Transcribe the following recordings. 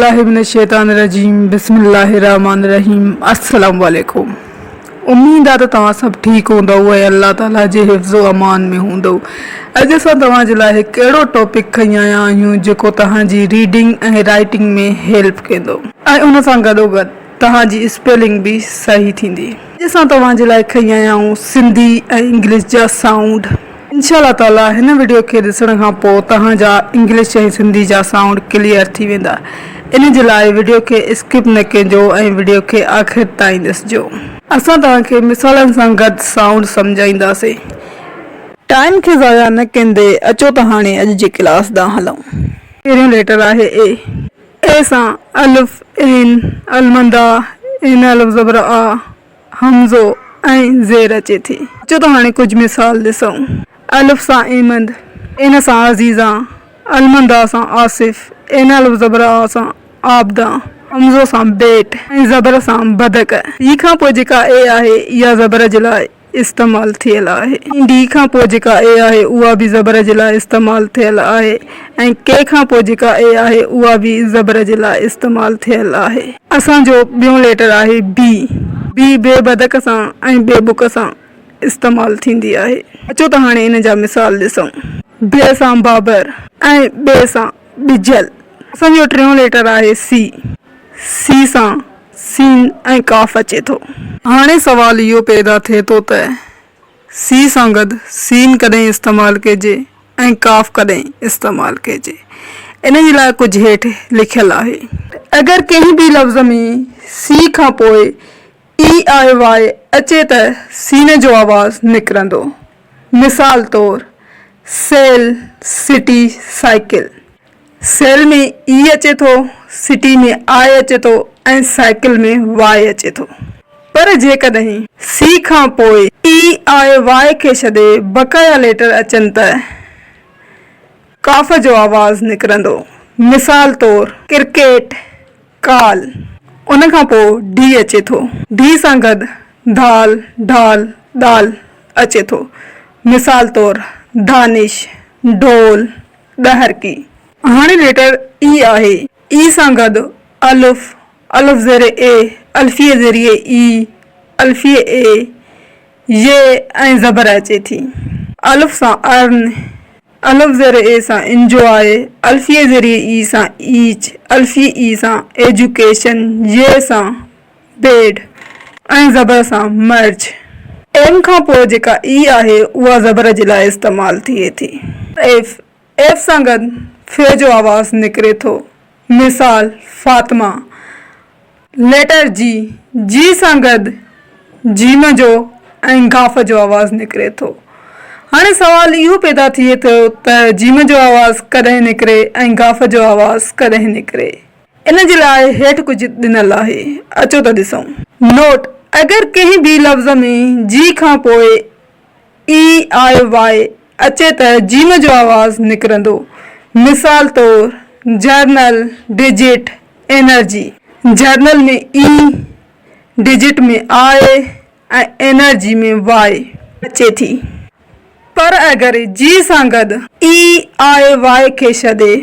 بالله من الشيطان الرجيم بسم الله الرحمن الرحيم السلام عليڪم اميد آ ته توهان سڀ ٺيڪ هوندؤ ۽ الله تعالي جي حفظ و امان ۾ هوندؤ اڄ اسان توهان جي لاء هڪ اهڙو ٽاپڪ کڻي آيا آهيون جيڪو توهان جي ريڊنگ ۽ رائيٽنگ ۾ هيلپ ڪندو ۽ ان سان گڏوگڏ توهان جي اسپيلنگ به صحيح ٿيندي. اڄ اسان توهان جي لاء کڻي آيا آهيون سنڌي ۽ انگلش جا سائونڊ. انشاء الله تعالي هن وڊيو کي ڏسڻ کان پوء توهان جا انگلش ۽ سنڌي جا سائونڊ ڪليئر ٿي ويندا ان جي لاء وڊيو کي اسڪپ نه ڪجو ۽ وڊيو کي آخر تائين ڏسجو. اسان توهان کي مثالن سان گڏ سائونڊ سمجهائينداسين. ٽائيم کي ضايع نه ڪندي اچو ته هاڻي اڄ جي ڪلاس ڏانهن هلون. پهريون ليٽر آهي اي. اي سان الف، عين، المندا، عين الف زبر آ، همزو ۽ زير اچي ٿي. اچو ته هاڻي ڪجهه مثال ڏسون. الف سان احمد، عين سان عزيزه، المندا سان آصف، عين الف زبر آ سان عابده، همزو سان بيٽ ۽ زبر سان بدڪ. ڊي کان پوء جيڪا اي آهي اها زبر جي لاء استعمال ٿيل آهي. ڊي کان پوء جيڪا اي آهي اها به زبر جي لاء استعمال ٿيل آهي ۽ ڪي کان پوء جيڪا اي آهي اها به زبر جي لاء استعمال ٿيل آهي. اسان جو ٻيون ليٽر آهي بي. بي بي بدڪ سان ۽ بي بڪ سان استعمال ٿيندي آهي. اچو ته هاڻي ان جا مثال ڏسون. بي سان بابر ۽ ٻي سان ٻجل. اسان جو ٽيون ليٽر آهي سي. سي سان سين ۽ ڪاف اچي ٿو. هاڻي سوال اهو پيدا ٿئي ٿو ته سي سان گڏ سين ڪڏهن استعمال ڪجي ۽ ڪاف ڪڏهن استعمال ڪجي. ان جي لاء ڪجهه هيٺ لکيل آهي. اگر ڪنهن به لفظ ۾ سي کان پوء اي آء واء اچي ته سين جو آواز نڪرندو. مثال طور، سيل، سٽي، سائيڪل. سيل ۾ اي اچي ٿو، سٽي ۾ آء اچي ٿو ۽ سائيڪل ۾ واء اچي ٿو. پر جيڪڏهن سي کان پوء اي، آء، واء کي ڇڏي بقايا ليٽر اچن ته ڪاف جو آواز نڪرندو. مثال طور، ڪرڪيٽ، ڪال. ان کان پوء ڊي اچي ٿو. ڊي سان گڏ ڌال، ڍال، ڏال اچي ٿو. مثال طور، دانش، ڍول، ڏهرڪي. هاڻي ليٽر اي آهي. اي سان گڏ الف، الف زير اي، الفيء ذريعي اي، الفيء اي، ي ۽ زبر اچي ٿي. الف سان ارن، الف زير اي سان انجواء، الفيء ذريعي اي سان ايچ، الفيء اي سان ايجوڪيشن، ي سان بيڊ ۽ زبر سان مرج. ايم کان پوء جيڪا اي آهي اها زبر جي لاء استعمال ٿئي ٿي. ايف، ايف سان گڏ ف جو آواز نڪري ٿو. مثال، فاطمه. ليٽر جي، جي سان گڏ جيم جو ۽ گاف جو آواز نڪري ٿو. هاڻي سوال اهو پيدا ٿئي ٿو ته جيم جو آواز ڪڏهن نڪري ۽ گاف جو آواز ڪڏهن نڪري؟ ان جي لاء هيٺ ڪجهه ڏنل آهي، اچو ته ڏسون. نوٽ، اگر ڪنهن به لفظ ۾ جي کان پوء اي، آء، واء اچي ته جيم جو آواز نڪرندو. مثال طور، جرنل، ڊجٽ، انرجي. جرنل ۾ اي، ڊجٽ ۾ آء ۽ انرجي ۾ واء اچي ٿي. پر اگر جي سان گڏ اي، آء، واء کي ڇڏي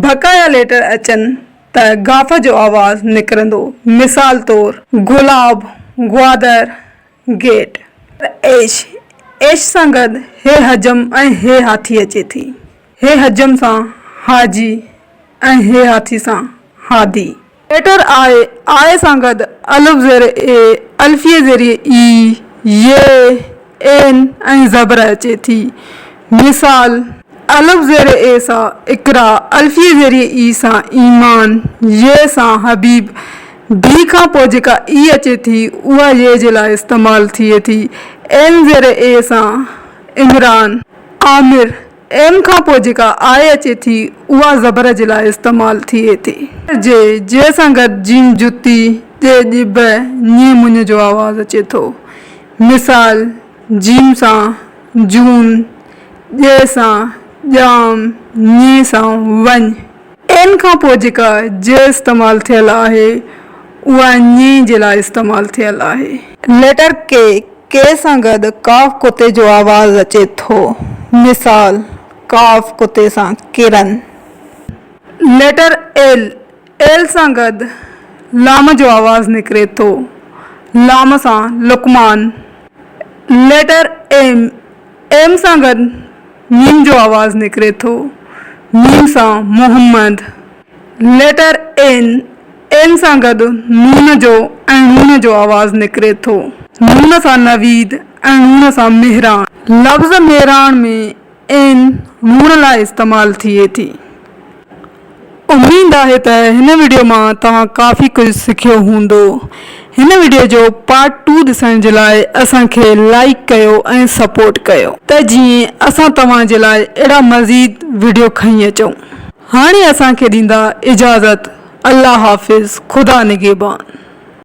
بقايا ليٽر اچن ته گاف جو آواز نڪرندو. مثال طور. گلاب، گوادر، گيٽ. ايش، ايش سان گڏ هي حجم ۽ هي هاٿي اچي ٿي. هي حجم سان حاجي ۽ هي هاٿي سان هادي. ليٽر آء، آء سان گڏ الف زير اي، الفيء ذريعي اي، ي، اين ۽ زبر اچي ٿي. مثال. الف زير اي سان اقرا، الفيء ذريعي اي سان ايمان، ي سان حبيب. بي کان پوء جيڪا اي اچي ٿي اها ي جي لاء استعمال ٿئي ٿي. اين زير اي سان عمران، عامر. ايم کان پوء جيڪا آء اچي ٿي اها زبر جي لاء استعمال ٿئي ٿي. جي، جي سان گڏ جيم جتي، ڄ ڄڀ، ڃ مڃ جو آواز اچي ٿو. مثال، جيم سان جون، ڄ سان ڄام، ڃ سان وڃ. ايم کان پوء جيڪا جي استعمال ٿيل آهي اها ڃ جي لاء استعمال ٿيل آهي. ليٽر ڪي، ڪي سان گڏ ڪاف ڪتي جو آواز اچي ٿو. مثال، ڪاف ڪتي سان ڪرن. ليٽر ايل، ايل سان گڏ لام جو آواز نڪري ٿو. لام سان لقمان. ليٽر ايم، ايم سان گڏ ميم جو آواز نڪري ٿو. ميم سان محمد. ليٽر اين، اين سان گڏ نون جو ۽ ڻ جو آواز نڪري ٿو. نون سان نويد ۽ ڻ سان مهراڻ. لفظ مهراڻ ۾ اين ڻ لاء استعمال ٿئي ٿي. اميد آهي ته هن وڊيو مان توهان ڪافي ڪجهه سکيو هوندو. هن وڊيو جو پارٽ ٽو ڏسڻ جي لاء اسان کي لائيڪ ڪيو ۽ سپورٽ ڪيو ته جيئن اسان توهان جي لاء اهڙا مزيد وڊيو کڻي اچون. هاڻي اسان کي ڏيندا اجازت الله حافظ خدا نگهبان.